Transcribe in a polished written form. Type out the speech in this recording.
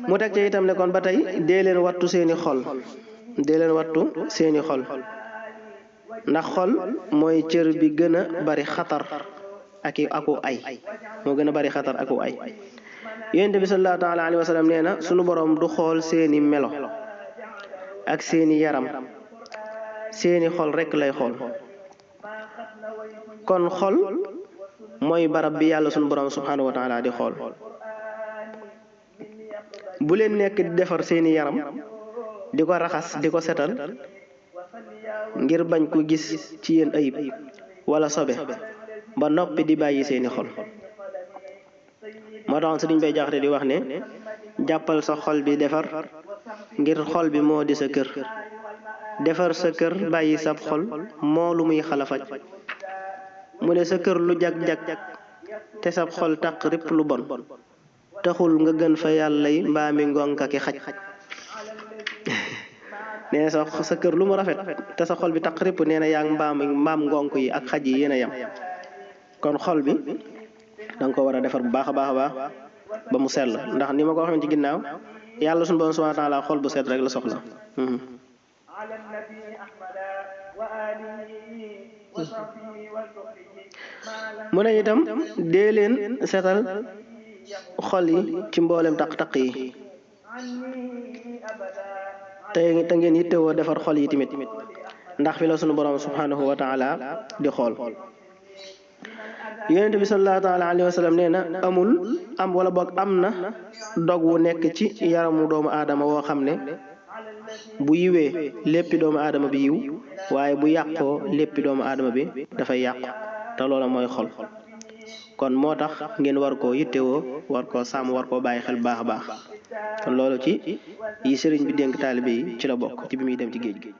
mu teg ci itam ne kon ba tey dee leen wattu seeni xol ndax xol mooy cër bi gën a bari xatar aku ay moo gën a bari xatar aku ay yonent bi sallallahu taala alayhi wa sallam nee na sunu boroom du xool seeni melo ak seeni yaram seeni xol rekk lay xool kon xol mooy barab bi yàlla sunu boroom subhanahu wa taala di xool bu leen nekk di defar seeni yaram di ko raxas di ko setal ngir bañ ko gis ci yéen ayib wala sobe ba noppi di bàyyi seeni xol moo tax Sëriñ Bay Jaxate di wax ne jàppal sa xol bi defar ngir xol bi moo di sa kër defar sa kër bàyyi sab xol moo lu muy xalafaj mu ne sa kër lu jag-jag te sab xol taq ripp lu bon taxul nga gën fa yàllay mbaami ngonka ki xaj nee na sa kër lu mu rafet te sa xol bi taq ripp nee na yaa ngi mbaam ngonk yi ak xaj yi yéen a yem kon xol bi danga ko war a defar bu baax a baax ba mu sell ndax ni ma ko waxee ci ginnaaw yàlla suñu Boroom subhaanahu wa taala xol bu set rek la soxla mu ne itam dee leen setal xol yi ci mboolem taq-taq yi te ngeen yittewoo defar xol yi tamit ndax fi la sunu Boroom subhanahu wa taala di xool yonent bi sallallahu taala alayhi wa sallam nee na am wala boog am na dog wu nekk ci yaramu doomu aadama woo xam ne bu yiwee léppi doomu aadama bi yiw waaye bu yàqoo léppi doomu aadama bi dafay yàqu te loola mooy xol kon moo tax ngeen war koo yittewoo war koo sàmm war koo bàyyi xel baax a baax kon loolu ci yi sëriñ bi dénk taalibe yi ci la bokk ci bi muy dem ci géej gi